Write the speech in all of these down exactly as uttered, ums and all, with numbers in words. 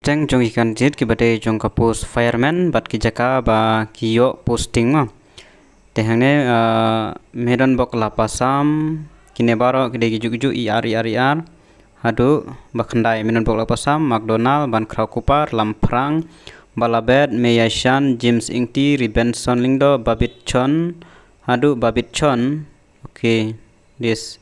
Teng jong ki candidate kiba dei jong ka post fireman bad ki jaka ba ki ïoh posting mo. Te hangne, ah, Medonbok Lapasam, kine baroh ki dei ki juk juk, E R, E R, E R. Haduh ba khyndai, Medonbok Lapasam, McDonald, Ban Khraw Kupar, Lamphrang, Balabed, Meyaishan, James Ingti, Ribenson Lyngdoh, Babit Chon, haduh Babit Chon. Okay, this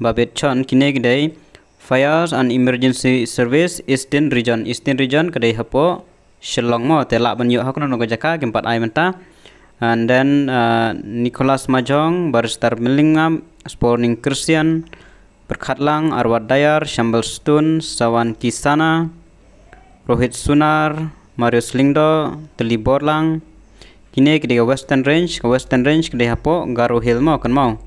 Babit Chon, kine ki dei Fires and Emergency Service Eastern Region. Eastern Region ka dei hapoh Shillong mo, te lah ban ïoh ha kano kano ka jaka, kim pat ai mynta. And then, uh, Nicholas Majong, Barrister Millingham, Sporting Christian, Perkhatlang, Arwad Dayar, Shambal Stone, Sawan Kisana, Rohit Sunar, Marius Lyngdoh, Teli Borlang. Kine ki dei ka Western Range, ka Western Range ka dei hapoh Garo Hill mo, kan mo.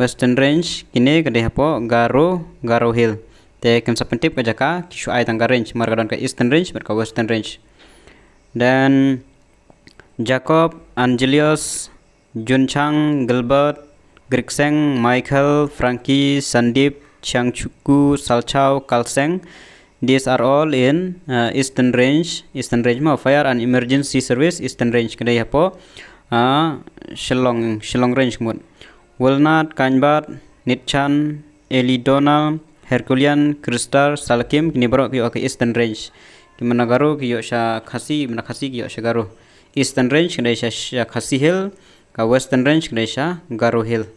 Western Range, kine ka dei hapoh Garo, Garo Hill. Te kan sa pyntip ka jaka, ki shu ai tang ka range, mar ka don ka Eastern Range bad ka Western Range. Then Jacob, Angelius, Junchang, Gilbert, Grikseng, Michael, Frankie, Sandeep, Chiangchuku, Salchau, Kalseng. These are all in, uh, Eastern Range, Eastern Range mo, Fire and Emergency Service, Eastern Range, ka dei hapoh, uh, Shillong, Shillong Range mut. Walnut, Kanbat, Nitchan, Eli Donald, Herculean, Crystal, Salakim, kine baroh ki ïoh ka Eastern Range. Ki mano Garo ki ïoh sha Khasi, mano Khasi ki ïoh sha Garo. Eastern Range ka dei sha, sha Khasi Hill, ka Western Range ka dei sha Garo Hill.